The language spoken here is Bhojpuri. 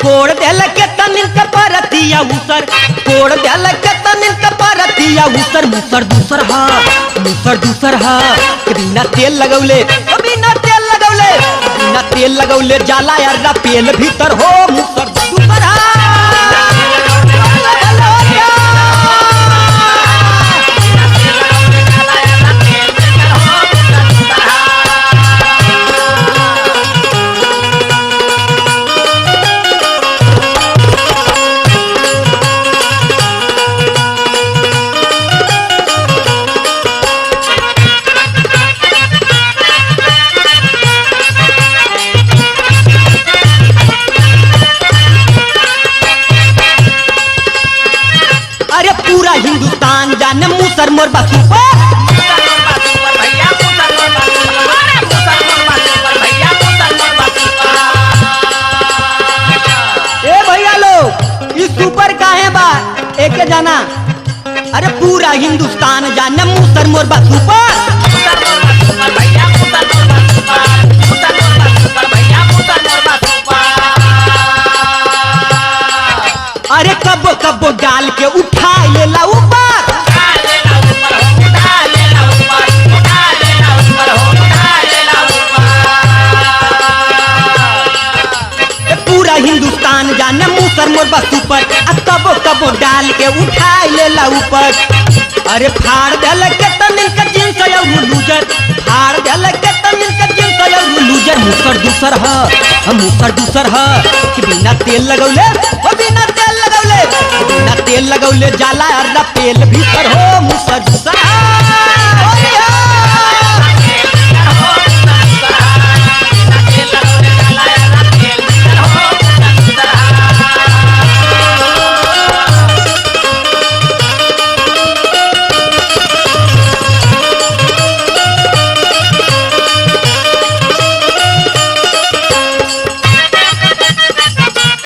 कोड़ देल के तनिन के परतिया उसर, कोड़ देल के तनिन के परतिया उसर। मुसर दूसर हा, मुसर दूसर हा, के बिना तेल लगौले, ओ बिना तेल लगौले, बिना तेल लगौले जाला यार पेल भीतर हो। मुसर दूसर हा। अरे पूरा हिंदुस्तान जाने मुसर मोर बसु पर। भैया मुसर मोर बासु पर, अरे मुसर मोर बासु पर, भैया मुसर मोर बासु पर। ए भैया लोग, इस सुपर काहे बा एके जाना। अरे पूरा हिंदुस्तान जाने मुसर मोर बसु पर। मुसर मोर बासु पर, भैया मुसर मोर बासु पर, मुसर मोर बासु पर, भैया मुसर मोर बासु पर। अरे कबो कबो डाल के उठा लेला ऊपर। उठा लेला ऊपर हो, उठा लेला ऊपर, उठा लेला ऊपर हो, उठा लेला ऊपर। ए पूरा हिंदुस्तान जाने मुसर मोर बसु पर, आ कबो कबो डाल के उठा लेला ऊपर। अरे फाड़ देल के तनिन के जींस और लूजर, फाड़ देल के तनिन के जींस और लूजर। मुसर दूसर ह, हम मुसर दूसर ह, कि बिना तेल लगौले, ओ बिना तेल लगौले, बिना तेल लगौले जाला अर्रा पेल भीतर हो। मुसर दूसर ह।